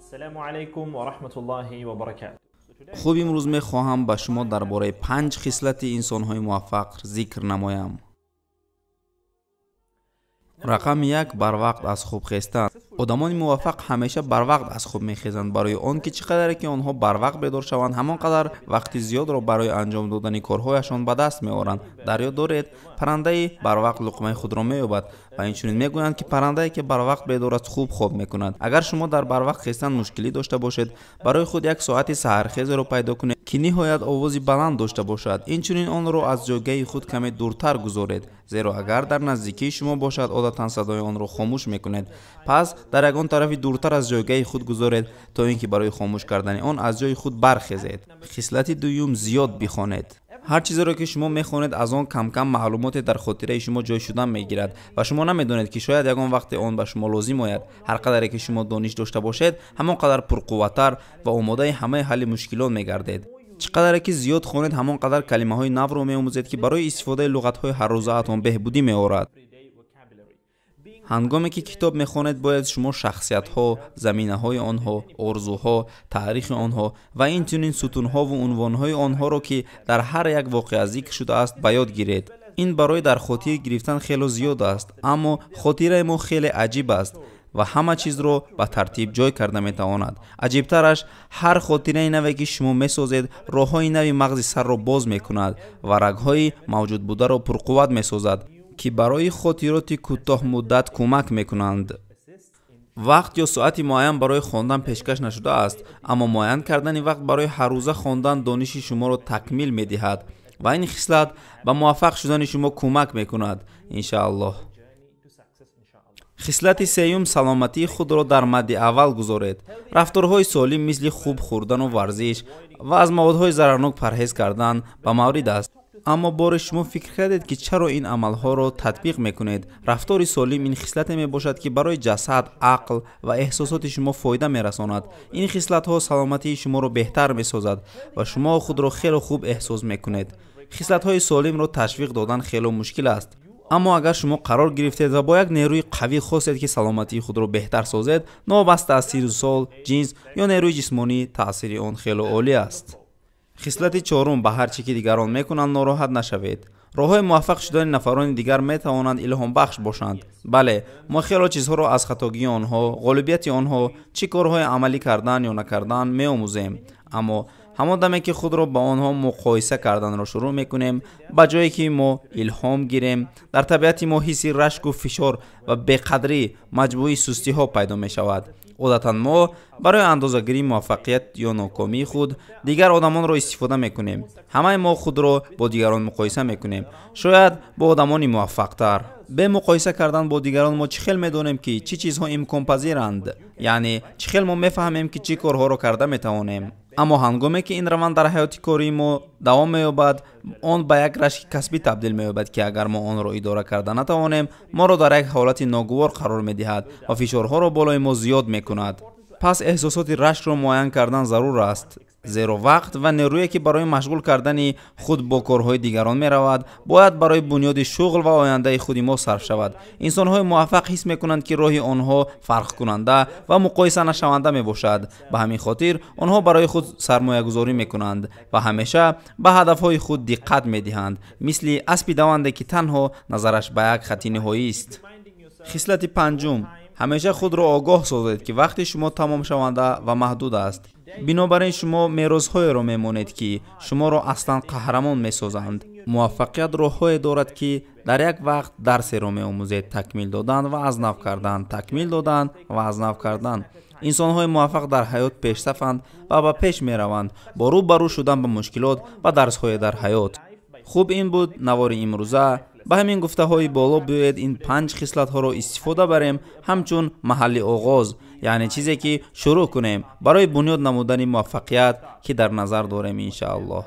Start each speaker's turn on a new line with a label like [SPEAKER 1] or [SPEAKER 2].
[SPEAKER 1] Ассалому алайкум ва раҳматуллоҳи ва баракатуҳ.
[SPEAKER 2] Хуб, имрӯз мехоҳам ба шумо дар бораи 5 хислати инсонҳои муваффақ зикр намоям. Рақами 1, барвақт аз хоб хестан. Одамони муваффақ ҳамеша барвақт аз хоб мехезанд, барои он ки чӣ қадаре ки онҳо барвақт бедор шаванд, ҳамон қадар вақти зиёдро барои анҷом додани корҳояшон ба даст меоранд. Дар ёд доред, паррандаи барвақт луқмаи худро меёбад ва инчунин мегӯянд, ки паррандае ки барвақт бедор аст, хуб хоб мекунад. Агар шумо дар барвақт хестан мушкилӣ дошта бошед, барои худ як соати саҳархезеро пайдо кунед, ки ниҳоят овози баланд дошта бошад. Инчунин онро аз ҷойгаҳи худ каме дуртар гузоред, зеро агар дар наздикии шумо бошад, одатан садои онро хомӯш мекунед. Пас дар ягон тарафи дуртар аз ҷойгаҳи худ гузоред, то ин ки барои хомӯш кардани он аз ҷои худ бархезед. Хислати дуюм, зиёд бихонед. Ҳар чизеро ки шумо мехонед, аз он кам-кам маълумоте дар хотираи шумо ҷой шудан мегирад ва шумо намедонед, ки шояд ягон вақте он ба шумо лозим ояд. Ҳар қадаре ки шумо дониш дошта бошед, ҳамон қадар пурқувваттар ва омодаи ҳамаи ҳалли мушкилот мегардед. Чӣ қадаре ки зиёд хонед, ҳамон қадар калимаҳои навро меомӯзед, ки барои истифодаи луғатҳои ҳаррӯзаатон беҳбудӣ меорад. Ҳангоме ки китоб мехонед, бояд шумо шахсиятҳо, заминаҳои онҳо, орзуҳо, таърихи онҳо ва инчунин сутунҳову унвонҳои онҳоро, ки дар ҳар як воқеа зикр шудааст, ба ёд гиред. Ин барои дар хотир гирифтан хело зиёд аст, аммо хотираи мо хеле аҷиб аст ва ҳама чизро ба тартиб ҷой карда метавонад. Аҷибтараш, ҳар хотираи наве ки шумо месозед, роҳҳои нави мағзи сарро боз мекунад ва рагҳои мавҷудбударо пурқувват месозад, ки барои хотироти кӯтоҳмуддат кӯмак мекунанд. Вақт ё соати муайян барои хондан пешкаш нашудааст, аммо муайян кардани вақт барои ҳаррӯза хондан дониши шуморо такмил медиҳад ва ин хислат ба муваффақ шудани шумо кӯмак мекунад, иншааллоҳ. Хислати сеюм, саломатии худро дар мадди аввал гузоред. Рафторҳои солим мисли хуб хӯрдану варзиш ва аз маводҳои зарарнок парҳез кардан ба маврид аст. Аммо боре шумо фикр кардед, ки чаро ин амалҳоро татбиқ мекунед? Рафтори солим ин хислате мебошад, ки барои ҷасад, ақл ва эҳсосоти шумо фоида мерасонад. Ин хислатҳо саломатии шуморо беҳтар месозад ва шумо худро хело хуб эҳсос мекунед. Хислатҳои солимро ташвиқ додан хело мушкил аст. Аммо агар шумо қарор гирифтед ва бо як нерӯи қавӣ хостед, ки саломатии худро беҳтар созед, новобаста аз сину сол, ҷинс ё нерӯи ҷисмонӣ, таъсири он хело олӣ аст. Хислати чорум, ба ҳар чӣ ки дигарон мекунанд нороҳат нашавед. Роҳҳои муваффақ шудани нафарони дигар метавонанд илҳомбахш бошанд. Бале, мо хело чизҳоро аз хатогии онҳо, ғолибияти онҳо, чӣ корҳои амалӣ кардан ё накардан меомӯзем. Аммо ҳамон даме ки худро ба онҳо муқоиса карданро шурӯъ мекунем, ба ҷое ки мо илҳом гирем, дар табиати мо ҳисси рашку фишор ва беқадрӣ, маҷмӯи сустиҳо пайдо мешавад. Одатан мо барои андозагирии муваффақият ё нокомии худ дигар одамонро истифода мекунем. Ҳамаи мо худро бо дигарон муқоиса мекунем, шояд бо одамони муваффақтар. Бе муқоиса кардан бо дигарон мо чӣ хел медонем, ки чӣ чизҳо имконпазиранд, яъне чӣ хел мо мефаҳмем, ки чӣ корҳоро карда метавонем. Аммо ҳангоме ки ин раванд дар ҳаёти кории мо давом меёбад, он ба як рашки касбӣ табдил меёбад, ки агар мо онро идора карда натавонем, моро дар як ҳолати ногувор қарор медиҳад ва фишорҳоро болои мо зиёд мекунад. Пас эҳсосоти рашкро муайян кардан зарур аст, зеро вақт ва нерӯе ки барои машғул кардани худ бо корҳои дигарон меравад, бояд барои бунёди шуғл ва ояндаи худи мо сарф шавад. Инсонҳои муваффақ ҳис мекунанд, ки роҳи онҳо фарқкунанда ва муқоиса нашаванда мебошад. Ба ҳамин хотир онҳо барои худ сармоягузорӣ мекунанд ва ҳамеша ба ҳадафҳои худ диққат медиҳанд, мисли аспи даванде, ки танҳо назараш ба як хати ниҳоист. Хислати панҷум, ҳамеша худро огоҳ созед, ки вақти шумо тамомшаванда ва маҳдуд аст. Бинобар ин шумо меросҳоеро мемонед, ки шуморо аслан қаҳрамон месозанд. Муваффақият роҳҳое дорад, ки дар як вақт дарсеро меомӯзед, такмил додан ва аз нав кардан, такмил додан ва аз нав кардан. Инсонҳои муваффақ дар ҳаёт пешсафанд ва ба пеш мераванд бо рӯ ба рӯ шудан ба мушкилот ва дарсҳое дар ҳаёт. Хуб, ин буд навори имрӯза. Ба ҳамин гуфтаҳои боло биёед ин 5 хислатҳоро истифода барем ҳамчун маҳалли оғоз, яъне чизе ки шурӯъ кунем барои бунёд намудани муваффақият, ки дар назар дорем, иншааллоҳ.